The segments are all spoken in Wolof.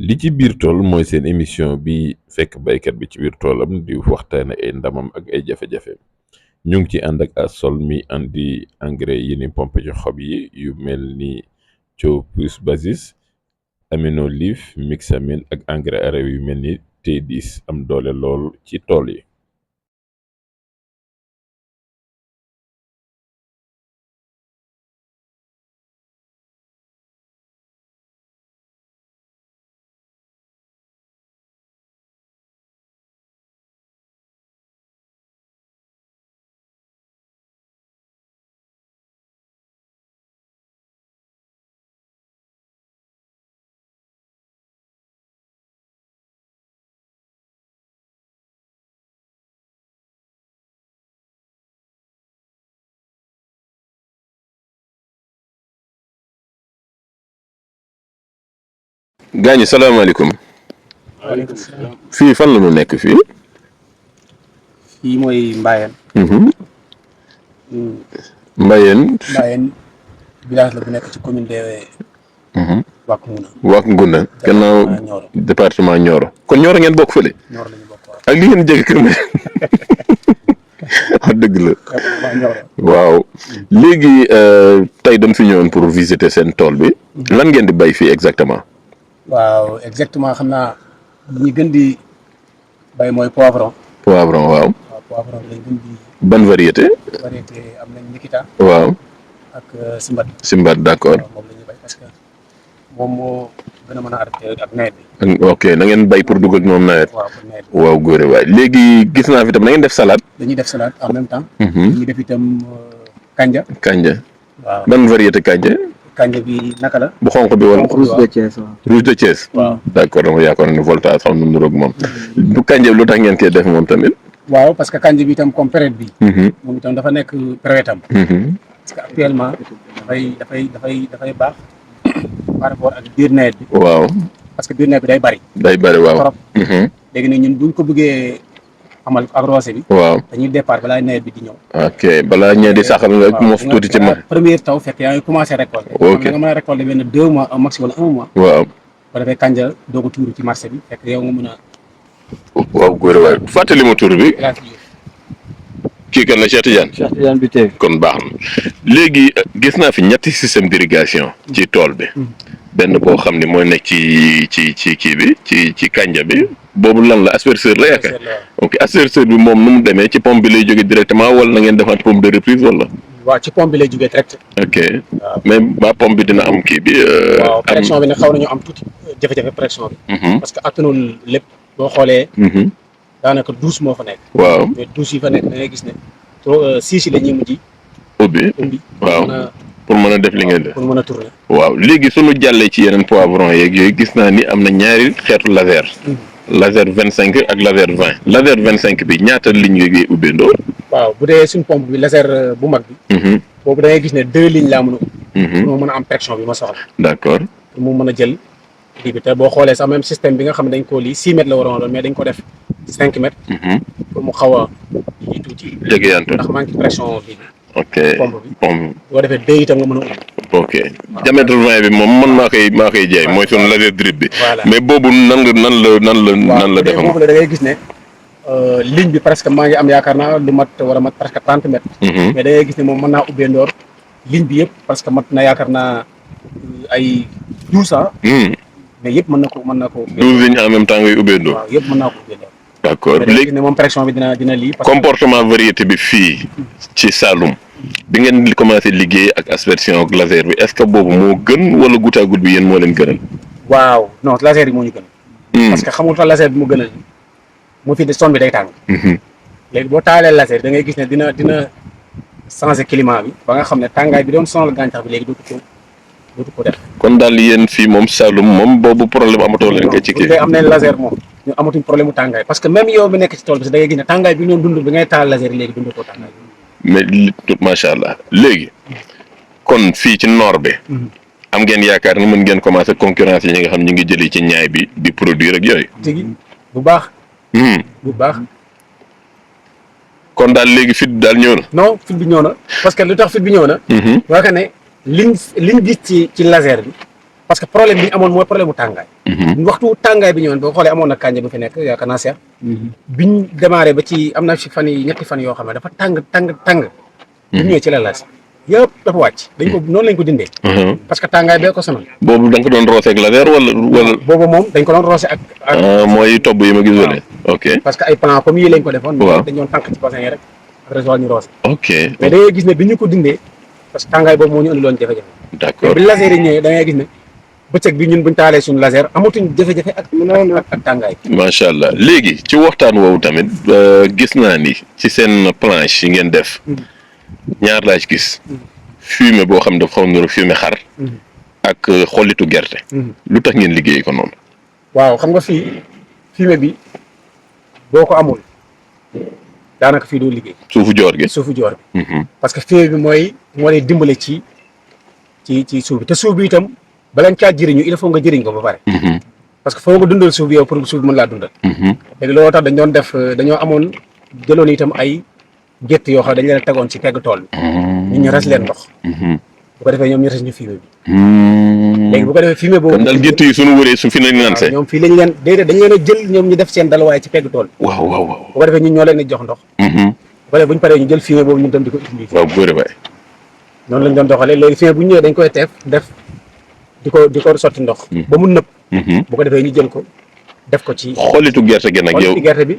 li ci biir tool mooy seen émission bi fekk baykat bi ci biir toolam di waxtaane ay ndamam ak ay jafe-jafe ñu ngi ci ànd ak Asol mi andi engrais yi ni pompe ci xob yi yu mel ni Thio plus Basis Amino Leaf Mixamine ak engrais araw yu mel ni T10 am doole lool ci tool yi. gaañi salaamaaleykum. waaleykum salaam. fii fan la ñu nekk fii. fii mooy Mbayeen. Mbayeen. Mbayeen village la bu nekk ci commune de Wack Ngouna. Wack Ngouna gannaaw département Nioro. kon Nioro ngeen bokk fële. Nioro la ñu bokk waaw. ak li ngeen jege kër ma wax dëgg la. waaw léegi tey dañ fi ñëwoon pour visiter seen tool bi. lan ngeen di bay fii exactement. waaw exactement xam naa ñi gën di bay mooy poivron. poivron waaw. waaw poivron lañ gën di. ban variété. variété am nañ Nikita. waaw. ak Simbat. Simbat d'accord. moom la ñuy bay parce que moom moo gën a mën a adapté ak nawet bi. ok na ngeen bay pour dugal moom nawet. waaw pour nawet bi. waaw góore waay léegi gis naa fi tam na ngeen def salade. dañuy def salade en même temps. dañuy def itam kanja. kanja. waaw ban variété kanja. kanja bi naka la. bu xonq bi wala. Rouge de Thiès waaw. Rouge de Thiès. waaw d'accord dama yaakaar ne Volta sax nu mu roog moom. bu kanja lu tax ngeen koy def moom tamit. waaw parce que kanja bi itam comme période bi. moom itam dafa nekk période am. parce que actuellement dafay baax par rapport ak biir nawet bi. waaw. parce que biir nawet bi day bari. day bari waaw. trop. léegi nag ñun buñ ko bëggee amal ak roose bi. waaw. dañuy départ balaa nawet bi di ñëw. ok balaa ñee di saxal nga mos tuuti ci ma. première taw fekk yaa ngi commencé récolter. ok nga mën a récolter benn 2 mois un max wala 1 mois. waaw. ba defee kanja doog a tuuru ci marché bi fekk yow nga mën a. waaw góor waay fàttali ma tur bi. kii kan la Cheikh Tidiane. Cheikh Tidiane bi tey. kon baax na léegi gis naa fi ñetti système d'irrigation ci tool bi. benn boo xam ne mooy nekk ci kii bi ci kanja bi. boobu lan la asperceur la yaakaar. ok asperceur bi moom nu mu demee ci pompe bi lay jógee directement wala na ngeen defaat pompe de reprise wala. waaw ci pompe bi lay jógee direct. ok mais ba pompe bi dina am kii bi. waaw pression bi nag xaw nañu am tuuti jafe-jafe pression bi. parce que attanul lépp boo xoolee. daanaka 12 moo fa nekk. waaw mais 12 yi fa nekk da ngay gis ne trop 6 yi la ñuy mujj. ubbi waaw pour mën a def li ngeen def. pour mën a tourner. waaw léegi sunu jàllee ci yeneen poivron yeeg yooyu gis naa ni am na ñaari xeetu laser. laser 25 ak laser 20. laser 25 bi ñaata ligne yooyu ngay ubbeendoo. waaw bu dee suñ pompe bi laser bu mag bi. boobu da ngay gis ne 2 lignes laa mën a ubbi. pour mu mën a am pression bi ma soxla. d'accord. pour mu mën a jël lii bi te boo xoolee sax même système bi nga xam ne dañ koo lii 6 mètres la waroon doon mais dañ ko def 5 mètres. pour mu xaw a lii tuuti. jegeyantu ndax manque pression bi. ok pompe bi pompe. boo defee 2 itam nga mën a ubbi. ok diamètre 20 bi moom man maa koy jaay mooy sunu laser drip bi. voilà mais boobu nan la defee boobu la da ngay gis ne ligne bi presque maa ngi am yaakaar naa lu mat war a mat presque 30 mètres. mais da ngay gis ne moom mën naa ubbee ndoor ligne bi yëpp parce que mat na yaakaar naa ay 12 ans. mais yëpp mën na ko 12 lignes en même temps ngay ubbee ndoor. waaw yëpp mën naa ko ubbee ndoor. d'accord léegi ne moom pression bi dina lii. parce que comportement variété bi fii ci Saloum bi ngeen di commencé liggéey ak aspersion ak laser bi est-ce que boobu moo gën wala goutte à goutte bi yéen moo leen gënal. waaw non laser yi moo ñu gën. parce que xamul tax laser bi mu gënal moo fi de son bi day tàng. léegi boo taalee laser da ngay gis ne dina changer climat bi ba nga xam ne tàngaay bi doon sonal gàncax bi léegi dootu ko def. kon daal yéen fii moom Saloum moom boobu problème amatoo leen ko ci kii. bu dee am nañ laser moom ñu amatuñ problème mu tàngaay parce que même yow bi nekk ci tool bi sax da ngay gis ne tàngaay bi ñu doon dund bi ngay taal laser léegi dund ko tàngaay bi. mais macha allah léegi kon fii ci nord bi. am ngeen yaakaar ni mën ngeen commencer concurrence yi ñi nga xam ñu ngi jëlee ci ñaay bi di produire ak yooyu. tigi bu baax. bu baax. kon daal léegi fit daal ñëw na. non fit bi ñëw na parce que lu tax fit bi ñëw na. waa que ne liñ gis ci laser bi parce que problème bi ñu amoon mooy problème mu tàngaay. waxtu tàngaay bi ñëwoon boo xoolee amoon na kànja bu fi nekk yaakaar naa seex. biñ démarré ba ci am na ci fan yi ñetti fan yoo xam ne dafa tàng. bu ñëwee ci la laas yëpp dafa wàcc. dañ ko noonu lañ ko dindee. parce que tàngaay bee ko sonal. boobu da nga ko doon roose ak laser wala. boobu moom dañ ko doon roose ak. mooy tobb yi ma gis wala. ok parce que ay plan comme yii lañ ko defoon. waaw dañ doon tànk ci bassin yi rek après ñu roose. ok mais da ngay gis ne bi ñu ko dindee parce que tàngaay boobu moo ñu andi loon jafe-jafe. d'accord bi laser yi ñëwee da ngay gis ne bëccëg bi ñun buñ taalee suñu laser amatuñ jafe-jafe ak tàngaay. macha allah léegi ci waxtaan woowu tamit gis naa ni ci seen planche yi ngeen def ñaar laa ci gis fumier boo xam ne dafa xaw a fumier xar ak xollitu gerte. lu tax ngeen liggéey ko noonu. waaw xam nga fii fumier bi boo ko amul daanaka fii doo liggéey. suufu joor gi. parce que fumier bi moo lay dimbale ci suuf bi te suuf bi itam balañ caa jëriñu il faut nga jëriñ ko ba pare. parce que foo nga dundal suuf bi yow pour suuf bi mën laa dundal. léegi looloo tax dañoo amoon jëloon itam ay gétt yoo xam dañ leen tegoon ci pegg tool bi. nit ñi res leen ndox. bu ko defee ñoom ñu res ñu fumier bi. léegi bu ko defee fumier boobu. kon daal gétt yi suñu wëree su fi nañ naan see. ñoom fii lañ leen déedéet dañ leen a jël ñoom ñu def seen dalwaay ci pegg tool bi. waaw. bu ko defee ñun ñoo leen di jox ndox. bu ko defee bu ñu paree ñu jël fumier boobu ñu dem di ko utiliser. waaw góore waay. noonu lañ doon doxalee léegi fumier bu ñu ñëwee dañ koy def di ko sotti ndox. ba mu nëb. bu ko defee ñu jël ko def ko ci. xollitu gerte gi nag yow xollitu gerte bi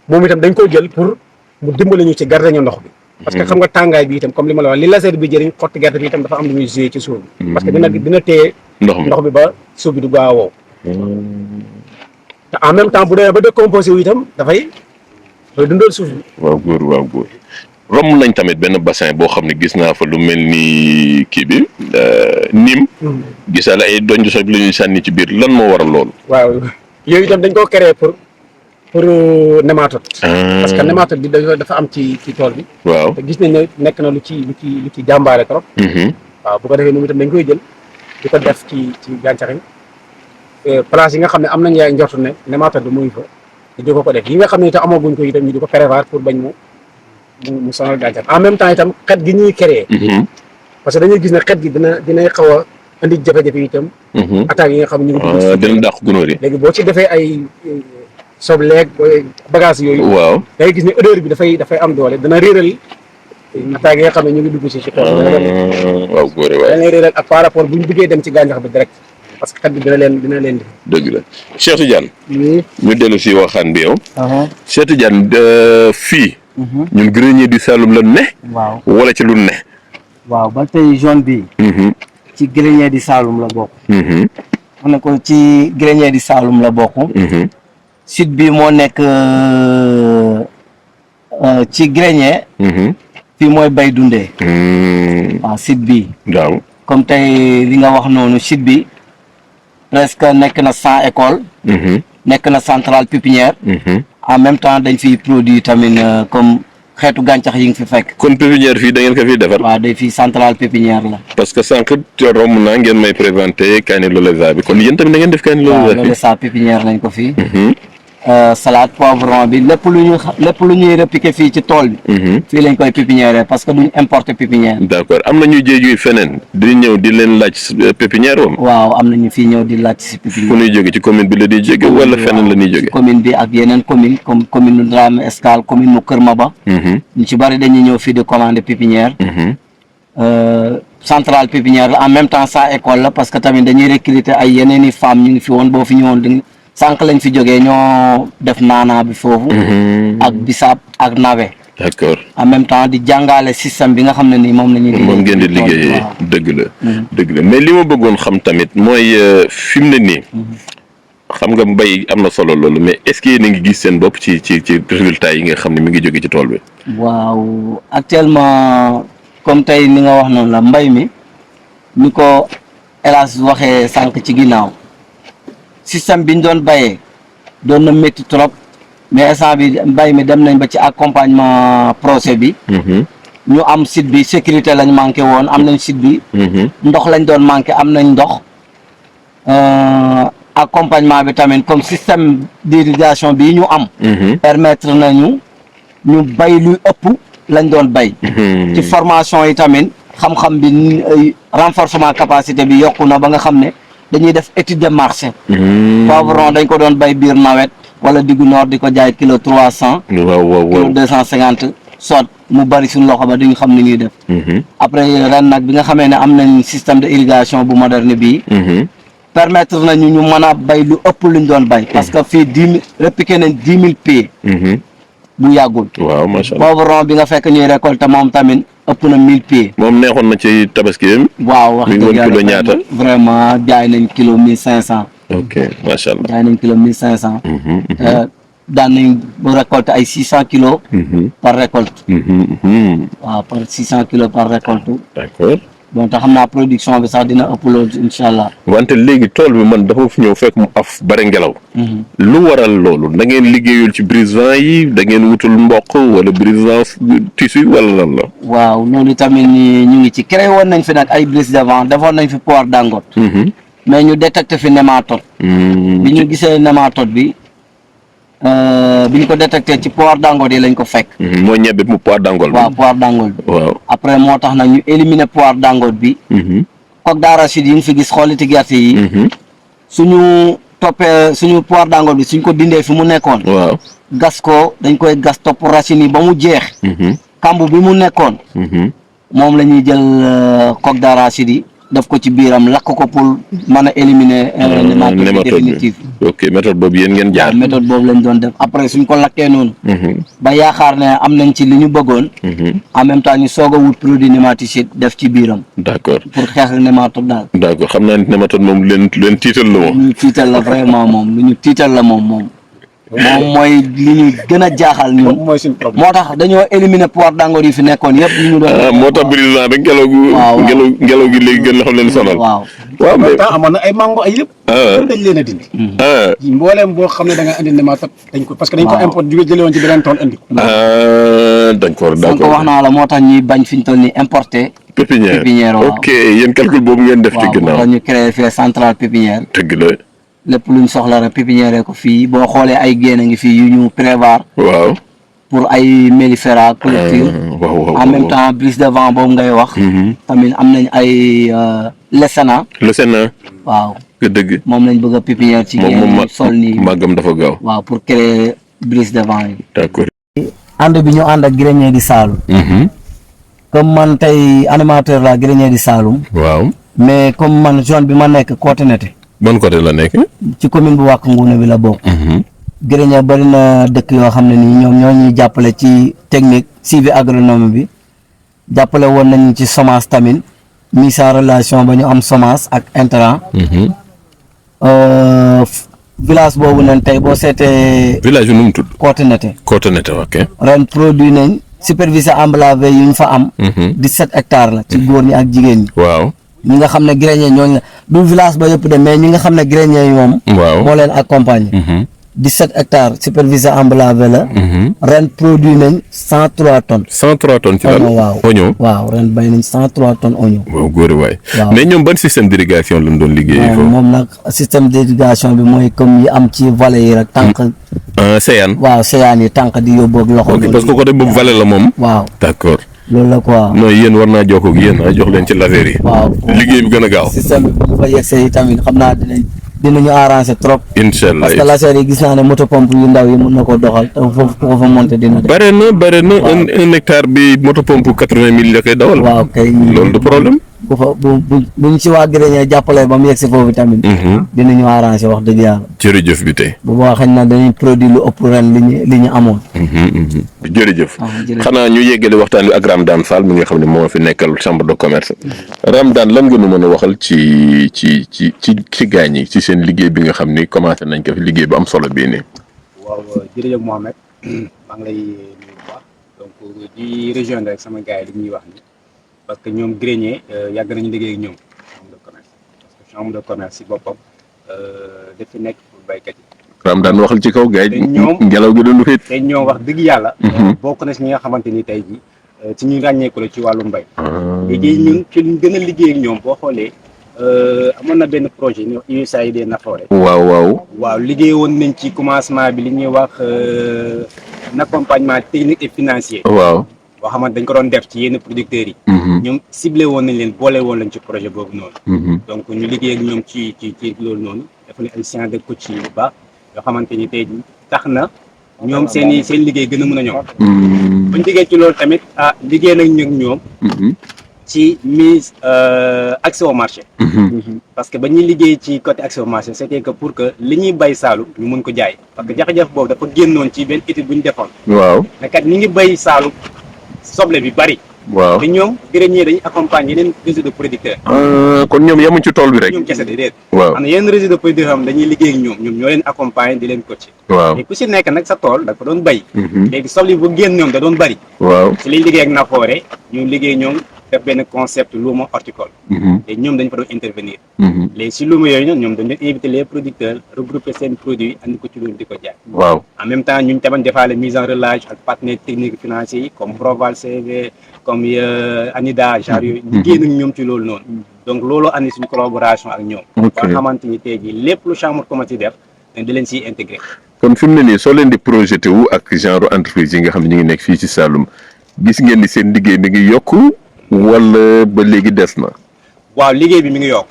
moom itam dañ koy jël pour mu dimbali ñu ci garder ñu ndox bi. parce que xam nga tàngaay bi itam comme li ma la wax li laser bi jëriñ xotti gerte bi itam dafa am lu muy joué ci suuf bi. parce que dina téye ndox bi ba suuf bi du gaaw a wow. te en même temps bu demee ba décomposé wu itam dafay dundal suuf bi. waaw góor. romb nañ tamit benn bassin boo xam ne gis naa fa lu mel ni kii bi nim gisaale ay donj soog la ñuy sànni ci biir lan moo waral loolu. waaw yooyu itam dañ koo créé pour nématode. parce que nématode bi dafa am ci tool bi. waaw te gis nañ ne nekk na lu ci jàmbaare trop. waaw bu ko defee moom itam dañ koy jël di ko def ci gàncax yi place yi nga xam ne am nañ yaay njortu ne nématode bi muy fa ñu di ko def yi nga xam ne itam amaguñ ko itam ñu di ko prévoir pour bañ mu sonal gàncax en même temps itam xet gi ñuy créé. parce que dañuy gis ne xet gi dina xaw a indi jafe-jafe itam. attaques yi nga xam ne ñu ngi. dina dàq gunóor yi. léegi boo ci defee ay sobleeg bagage yooyu. waaw da ngay gis ne odeur bi dafay am doole dana réeral attaques yi nga xam ne ñu ngi dugg ci tool bi. waaw góore waay dana réeral ak par rapport bu ñu duggee dem ci gàncax bi direct parce que xet bi dina leen di. dëgg la Cheikh Tidiane. ñu dellu si waxaan bi yow. Cheikh Tidiane fii. ñun grenier du Saloum la ne. waaw wala ci lu ne. waaw ba tey zone bi ci grenier du Saloum la bokk. mu ne ko ci grenier du Saloum la bokk. site bi moo nekk ci grenier. fii mooy bay dundee. waaw site bi. waaw comme tey li nga wax noonu site bi presque nekk na 100 écoles. nekk na centrale pépinière. en même temps dañ fiy produit tamit comme xeetu gàncax yi nga fi fekk. kon pépinière fii da ngeen ko fiy defar. waaw day fii centrale pépinière la. parce que sànq romb naa ngeen may présenté kaani lolesa bi kon yéen tamit da ngeen def kaani lolesa. waaw lolesa pépinière lañ ko fii. salade poivron bi lépp lu ñuy répliquer fii ci tool bi. fii lañ koy pépinière parce que duñ importer pépinière. d'accord am na ñuy jéejuy feneen di ñëw di leen laaj pépinière wam. waaw am na ñu fii ñëw di laaj si pépinière. fu ñuy jóge ci commune bi la di jóge wala feneen la ñuy jóge. commune bi ak yeneen commune comme commune nu Dramé Escale commune mu Kër Maba. ñu ci bari dañuy ñëw fii di commander pépinière. centrale pépinière la en même temps ça école la parce que tamit dañuy recruter ay yeneen i femmes ñu ngi fi woon boo fi ñëwoon di sànq lañ fi jógee ñoo def naanaa bi foofu. ak bisaab ak navet. d'accord en même temps di jàngale système bi nga xam ne nii moom la ñuy. moom ngeen di liggéeyee dëgg la. mais li ma bëggoon xam tamit mooy fi mu ne nii. xam nga mbay am na solo loolu mais est-ce que yéen a ngi gis seen bopp ci résultats yi nga xam ne mi ngi jóge ci tool bi. waaw actuellement comme tey ni nga wax noonu la mbay mi ni ko El Hadj waxee sànq ci ginnaaw. système bi ñu doon bayee doon na métti trop mais instant bi mbay mi dem nañ ba ci accompagnement projet bi. ñu am site bi sécurité lañ manqué woon am nañ site bi. ndox lañ doon manqué am nañ ndox. accompagnement bi tamit comme système d'irrigation bi ñu am. permettre nañu ñu bay luy ëpp lañ doon bay. ci formation yi tamit xam-xam bi renforcement capacité bi yokku na ba nga xam ne. dañuy def étude de marché. poivron dañ ko doon bay biir nawet wala diggu noor di ko jaay kilo 300. waaw kilo 250 soit mu bari suñu loxo ba duñu xam ni ñuy def. après ren nag bi nga xamee ne am nañ système de irrigation bu moderne bii. permettre nañu ñu mën a bay lu ëpp luñ doon bay. parce que fii 10 000 répliqué nañ 10 000 pieds. bu yàggul. waaw macha allah poivron bi nga fekk ñuy récolter moom tamit ëpp na 1000 pieds. moom neexoon na ci tabaski yam. waaw wax dëgg yàlla kilo ñaata. vraiment jaay nañ kilo 1500. ok macha allah. jaay nañ kilo 1500. daan nañ récolter ay 600 kilos. par récolte. waaw par 600 kilos par récolte. d'accord. bon te xam naa production bi sax dina ëpp loolu incha allah. wante léegi tool bi man dafa fi ñëw fekk mu af bare ngelaw. lu waral loolu da ngeen liggéeyul ci brise-vent yi da ngeen wutul mboq wala brise-vent tissu wala lan la. waaw loolu tamit ñu ngi ci créé woon nañ fi nag ay brise-de-vent defoon nañ fi poire Dangote. mais ñu détecté fi nématode. bi ñu gisee nématode bi bi ñu ko détecté ci poire Dangote yi lañ ko fekk. mooy ñebe mu poire Dangote bi. waaw poire Dangote bi. waaw après moo tax nag ñu éliminer poire Dangote bi. coque d'arachide yi ñu fi gis xooliti gerte yi. suñu toppee suñu poire Dangote bi suñ ko dindee fi mu nekkoon. waaw gas ko dañ koy gas topp racines yi ba mu jeex. kamb bi mu nekkoon. moom la ñuy jël coque d'arachide yi def ko ci biiram lakk ko pour mën a éliminer. nématode définitive. ok méthode boobu yéen ngeen jaar. méthode boobu lañ doon def après suñ ko lakkee noonu. ba yaakaar ne am nañ ci li ñu bëggoon. en même temps ñu soog a wut produit nématicide def ci biiram. d'accord pour xeex nématode daal. d'accord xam naa ne nématode moom lu leen tiital la moom. lu ñu tiital la vraiment moom lu ñu tiital la moom mooy li ñu gën a jaaxal ñun. mooy suñu problème. moo tax dañoo éliminer poire Dangote yi fi nekkoon yëpp ñu doon. moo tax brise-vent rek ngelaw gi léegi gën la xam leen sonal. waaw mais temps amoon na ay mango ay yëpp. dañ leen a dindi. mbooleem boo xam ne da nga indi nématode dañ ko parce que dañ ko import jëlee woon ci beneen tool indi. d'accord sànq wax naa la moo tax ñuy bañ fi ñu toll nii importer. pépinière waaw ok yéen calcul boobu ngeen def. ci ginnaaw waaw moo tax ñu créé fii centrale pépinière. dëgg la. lépp luñ soxla rek pépinière ko fii boo xoolee ay génn ngi fii yu ñu prévoir. waaw pour ay mellifera clôture. waaw en même temps brise-de-vent boobu ngay wax. tamit am nañ ay lesena. waaw dëgg. moom lañ bëgg a pépinière ci génn sol nii. màggam dafa gaaw. waaw pour créer brise-de-vent yi. d'accord. ànd bi ñu ànd ak grenier di Saloum. comme man tey animateur la grenier di Saloum. waaw mais comme man zone bi ma nekk côté Nete. ban côté la nekk. ci commune bu Wack Ngouna bi la bokk. grenier bari na dëkk yoo xam ne nii ñoom ñoo ñuy jàppale ci technique suivi agronome bi jàppale woon nañu ci semence tamit mise en relation ba ñu am semence ak intrant. village boobu nañ tey boo seetee. village bi nu mu tudd. côté Nete. côté Nete ok. ren produit nañ superficie emblavée yu ñu fa am. 17 hectares la ci góor ñi ak jigéen ñi. waaw. ñi nga xam ne grenier ñooñu la du village ba yëpp de mais ñi nga xam ne grenier yi moom. waaw moo leen accompagner. 17 hectares superficie emblavée la. ren produit nañ 103 tonnes. 103 tonnes ci lan. waaw oignon. waaw ren bay nañ 103 tonnes oignon. waaw góor waay. waaw mais ñoom ban système d'irrigation lañ doon liggéeyee foofu. moom nag système d'irrigation bi mooy comme yi am ci vallée yi rek tànk. Seyane. waaw Seyane yi tànk di yóbbu ak loxo. ok parce que côté boobu vallée la moom. waaw d'accord. loolu la quoi. non yéen war naa jokkoo ak yéen jox leen ci laser yi. waaw liggéey bi gën a gaaw. système bi bu fa yegsee tamit xam naa dinañu arranger trop. incha allah parce que laser yi gis naa ne moto pompe yu ndaw yi mën na ko doxal te foofu ku ko fa monter dina def. bare na un hectare bi moto pompe 80 000 la koy dawal. waaw kay loolu du problème. bu fa buñ ci waa grenier jàppale ba mu yegsi foofu tamit. dinañu arranger wax dëgg yàlla. jërëjëf bi tey. bu boobaa xëy na dañuy produit lu ëpp ren li ñu amoon. jërëjëf. xanaa ñu yeggale waxtaan wi ak Ramadane Fall mi nga xam ne moo fi nekkal chambre de commerce. Ramadane lan nga nu mën a waxal ci gaañ yi ci seen liggéey bi nga xam ni commencé nañ ko fi liggéey bu am solo bii nii. waaw jërëjëf Mohamed maa ngi lay nuyu bu baax donc di rejoindre rek sama gars yi li ñuy wax ni parce que ñoom grenier yàgg nañu liggéey ak ñoom chambre de commerce parce que chambre de commerce si boppam dafa nekk pour baykat yi. Ramadane waxal ci kaw gars yi. ñoom ngelaw gi doon fit. te ñoom wax dëgg yàlla. bokk na si ñi nga xamante ni tey jii ci ñu ràññeeku la ci wàllu mbay. léegi ñun ci luñ gën a liggéey ak ñoom boo xoolee amoon na benn projet ñu USAID Nafoore. waaw liggéey woon nañ ci commencement bi li ñuy wax un accompagnement technique et financier. waaw boo xamante dañ ko doon def ci yenn producteurs yi. ñoom ciblé woon nañ leen boole woon lañ ci projet boobu noonu. donc ñu liggéey ak ñoom ci loolu noonu dafa ne ay séances de coaching yu baax yoo xamante ni tey jii tax na ñoom seen liggéey gën a mën a ñoom. bu ñu liggéey ci loolu tamit liggéey nañ ak ñoom. ci mise accès au marché. parce que ba ñuy liggéey ci côté accès au marché c'était que pour que li ñuy bay Saalum ñu mën ko jaay parce que jafe-jafe boobu dafa génnoon ci benn étude bu ñu defoon. waaw mais kat ñi ngi bay Saalum soble bi bari. waaw te ñoom grenier dañuy accompagner yeneen réseau de producteurs. kon ñoom yemuñ ci tool bi rek. ñoom kese déedéet. waaw am na yenn réseau de producteurs xam dañuy liggéey ak ñoom ñoo leen accompagner di leen coacher. waaw mais ku si nekk nag sa tool da ko doon bay. léegi soble bi bu génn ñoom da doon bari. waaw si liñ liggéey ak Nafoore ñu liggéey ñoom def benn concept luuma horticole. te ñoom dañ fa doon intervenir. léegi si luuma yooyu ñoom dañ doon inviter les producteurs regrouper seen produits andi ko ci loolu di ko jaay. waaw en même temps ñu tamit defaale mise en relation ak partenaires techniques financiers yi comme Proval CV comme ANIDA genre yooyu. liggéey nañ ñoom ci loolu noonu. donc loolu andi suñu collaboration ak ñoom. ok ba nga xamante ni tey jii lépp lu chambre commerce def dañ di leen siy intégré. kon fi mu ne nii soo leen di projeté wu ak genre entreprise yi nga xam ne ñu ngi nekk fii ci Saloum gis ngeen ni seen liggéey mi ngi yokk wala ba léegi des na. waaw liggéey bi mi ngi yokk.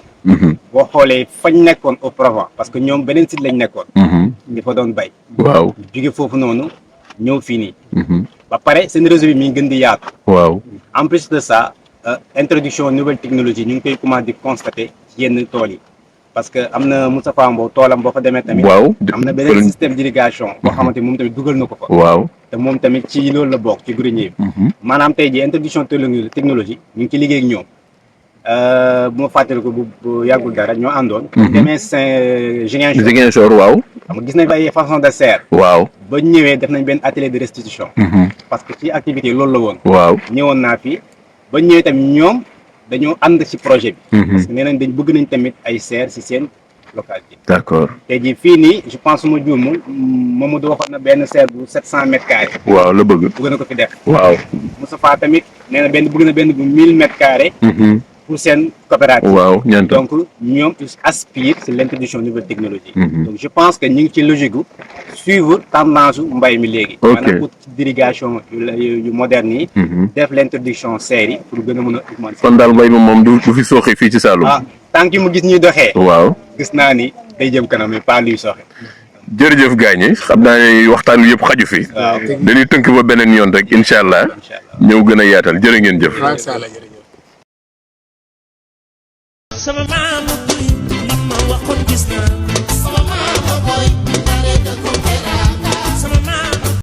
boo xoolee fañ nekkoon auparavant parce que ñoom beneen site lañ nekkoon. ñu fa doon bay. waaw jóge foofu noonu ñëw fii nii. ba pare seen réseau bi mi ngi gën di yaatu. waaw en plus de ça introduction nouvelle technologie ñu ngi koy commencé di constater ci yenn tool yi parce que am na Moustapha Mbow toolam boo fa demee tamit. waaw am na beneen système d'irrigation boo xamante ni moom tamit dugal na ko fa. waaw te moom tamit ci loolu la bokk ci grenier bi. maanaam tey jii introduction technologie ñu ngi ci liggéey ak ñoom bu ma fàttaliku bu yàggul dara ñoo àndoon. demee Ziguinchor waaw. xam nga gis nañ ay façon de serre. waaw ba ñëwee def nañ benn atelier de restitution. parce que ci activité yi loolu la woon. waaw ñëwoon naa fi ba ñëwee tamit ñoom dañoo ànd ci projet bi. parce que nee nañ dañ bëgg nañ tamit ay serre ci seen localité. d'accord tey jii fii nii je pense suma juumul Mamadou waxoon na benn serre bu 700 mètres carrés. waaw la bëgg. bëgg na ko fi def. waaw Moustapha tamit nee na bëgg na benn bu 1000 mètres carrés. pour seen coopérative. waaw ñeent donc ñoom ils aspirent c'est l'introduction de nouvelles technologies. donc je pense que ñu ngi ci logique gu suivre tendance su mbay mi léegi. maanaam outil d'irrigation yu moderne yi. def l'introduction serre yi pour gën a mën a augmenter. kon daal mbay mi moom du fi sooxe fii ci Saloum. tant que mu gis ñuy doxee. waaw gis naa ni day jëm kanam mais pas luy soxe. jërëjëf gaañi xam naa ne waxtaan wi yëpp xaju fi. waaw dañuy tënk ba beneen yoon rek incha allah. ñëw gën a yaatal jërë ngeen jëf. sama maam li ma waxoon gis naa